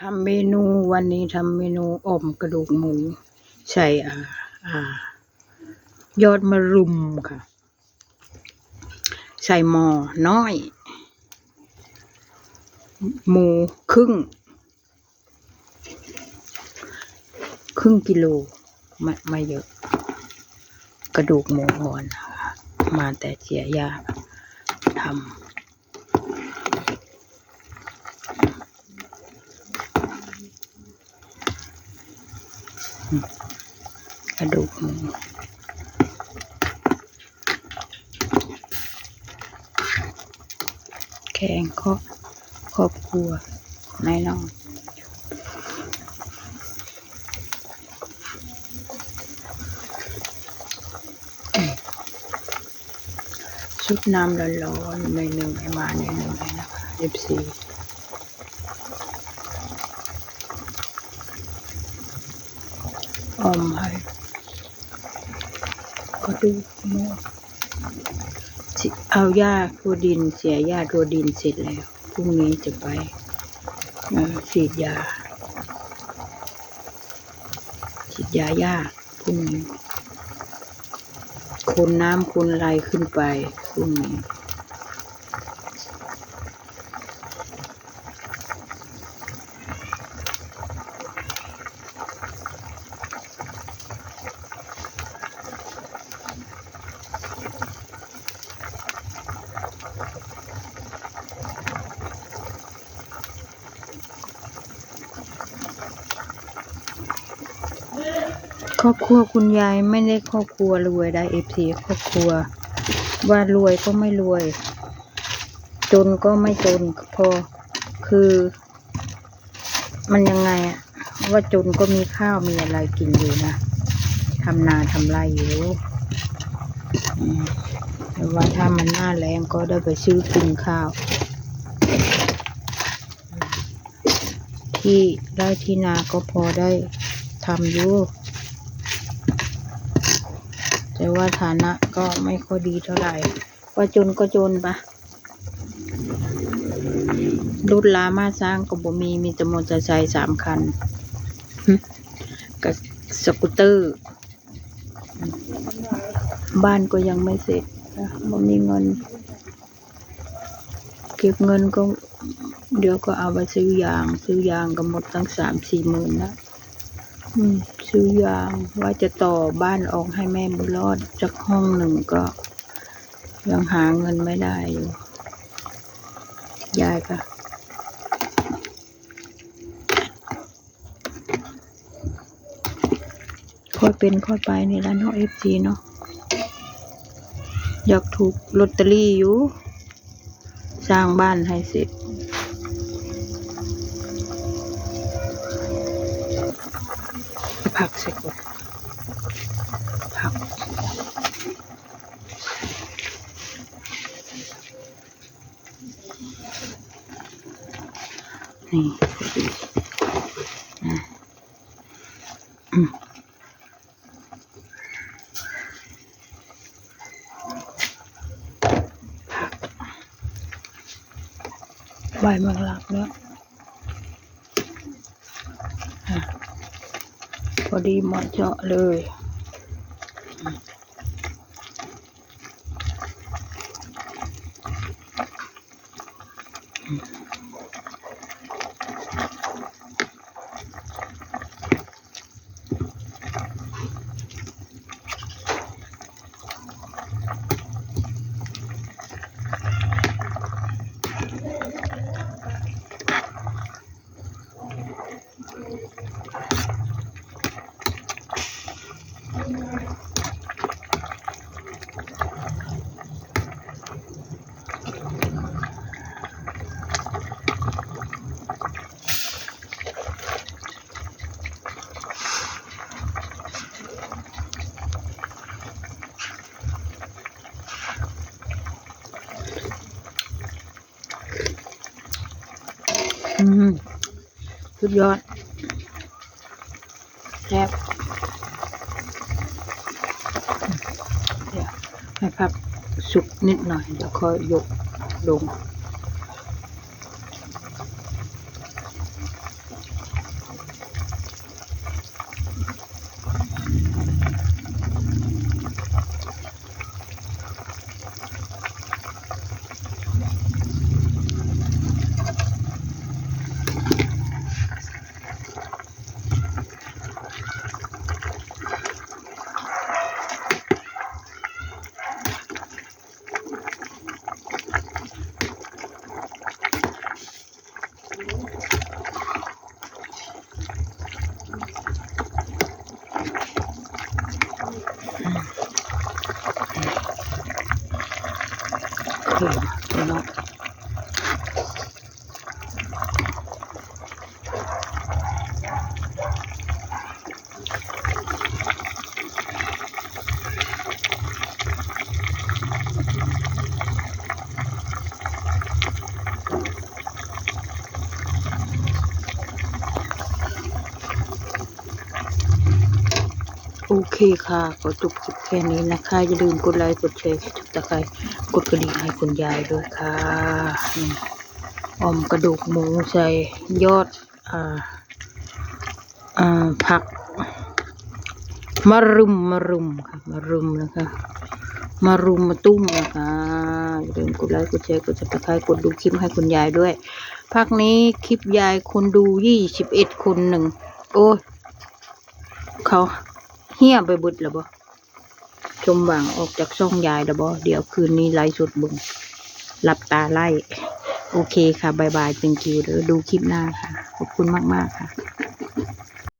ທຳເມນູ ວັນນີ້ທຳເມນູອ່ອມກະດູກໝູໃສ່ ອ່າ ອ່າ ຍອດມະລຸມຄ່ະ ໃສ່ໝໍ້ນ້ອຍ ໝູຄຶ່ງ ຄຶ່ງກິໂລ ມາ ມາເຍີະ ກະດູກໝູອ່ອນ ມາແຕ່ເສຍຢາ ທຳ ກະດູກໝູ ແຂງ ຄອບ ຄອບຄົວ ແນ່ນອນ. ຊຸບນ້ຳຮ້ອນໆ ໜ້ອຍໜຶ່ງ ໃຫ້ມາໜ້ອຍໜຶ່ງ ເອັຟຊີ ອ່ອມໃຫ້ ກະດູກໝູ ຊິເອົາຫຍ້າທົ່ວດິນ ເສຍຫຍ້າທົ່ວດິນເສັດແລ້ວ ພລຸ່ງນີ້ຈະໄປ ເອີ ສີດຢາ ສີດຢາຫຍ້າ ພວກນີ້ ຂົນນ້ຳຂົນໄຫຼຂຶ້ນໄປ ພວກນີ້. ຄອບຄົວຄຸນຍາຍໄມ່ໄດ້ຄອບຄົວລວຍໄດ໋ ເອັຟຊີ ຄອບຄົວວ່າລວຍກໍໄມ່ລວຍ ຈົນກໍໄມ່ຈົນ ພໍ ຄື ມັນຍັງໄງອະ ວ່າຈົນກໍມີຂ້າວມີອະໄລກິນຢູ່ນະ ທຳນາທຳໄຮ່ຢູ່ ອືມ ແຕ່ວ່າຖ້າມັນໜ້າແລ້ງກໍໄດ້ໄປຊື້ກິນຂ້າວ ທີ່ໄຮ່ທີ່ນາກໍພໍໄດ້ທຳຢູ່ ແຕ່ວ່າຖານະກໍໄມ່ຄ່ອຍດີເທົ່າໃດ. ວ່າຈົນກໍຈົນປະ ລົດລາມາຊ້າງກໍບໍ່ມີ ມີແຕ່ມໍເຕີໄຊສາມຄັນ ກະສະກູເຕີ ບ້ານກໍຍັງໄມ່ເສັດ ບໍ່ມີເງິນ ເກັບເງິນກໍ ດຽວກໍເອົາໄປຊື້ຢາງ ຊື້ຢາງກໍໝົດຕັ້ງສາມສີ່ໝື່ນລະ ອືມ ຊື້ຢາງ ວ່າຈະຕໍ່ບ້ານອອກໃຫ້ແມ່ບຸນລອດຈັກຫ້ອງໜຶ່ງ ກໍຍັງຫາເງິນໄມ່ໄດ້ຢູ່ ຢາຍກະ ຄ່ອຍເປັນຄ່ອຍໄປນີ້ລະເນາະ ເອັຟຊີ ເນາະ ຢາກຖືກລອດເຕີຣີຢູ່ ສ້າງບ້ານໃຫ້ເສັດ ຜັກໃສ່ກ່ອນ ຜັກ ນີ້ ອືມ ໃບໝາກລັກເນາະ ອ່ະ ພໍດີເໝາະເຈາະເລີຍ. ອືມ ສຸດຍອດ ແຊບ ດຽວໃຫ້ຜັກສຸກນິດໜ້ອຍ ດຽວຄ່ອຍຍົກລົງ. ເນາະ. ໂອເຄຄ່ະ ຂໍຈົບຄລິບແຄ່ນີ້ນະຄະ. ຢ່າລືມກົດໄລ ກົດແຊ ກົດ Subscribe ກົດກະດິ່ງໃຫ້ຄຸນຍາຍດ້ວຍຄ່ະ. ນີ້ ອ່ອມກະດູກໝູໃສ່ຍອດ ອ່າ ອ່າ ຜັກມະຣຶມ ມະຣຶມຄ່ະ ມະຣຶມນະຄະ ມະຣຶມມາຕຸ້ມນະຄະ. ຢ່າລືມກົດໄລ ກົດແຊ ກົດ Subscribe ກົດດູຄລິບໃຫ້ຄຸນຍາຍດ້ວຍ. ພັກນີ້ຄລິບຍາຍຄົນດູຊາວເອັດຄົນໜຶ່ງ ໂອ້ຍ ເຂົາເຫ່ຍໄປເບິດແລ້ວບໍ? ສົມຫວັງອອກຈາກຊ່ອງຍາຍແລ້ວບໍ? ດຽວຄືນນີ້ໄລສົດເບິ່ງ ຫຼັບຕາໄລ. ໂອເຄຄ່ະ ບາຍບາຍ thank you ເດີ ດູຄລິບໜ້າຄ່ະ. ຂອບຄຸນມາກໆຄ່ະ.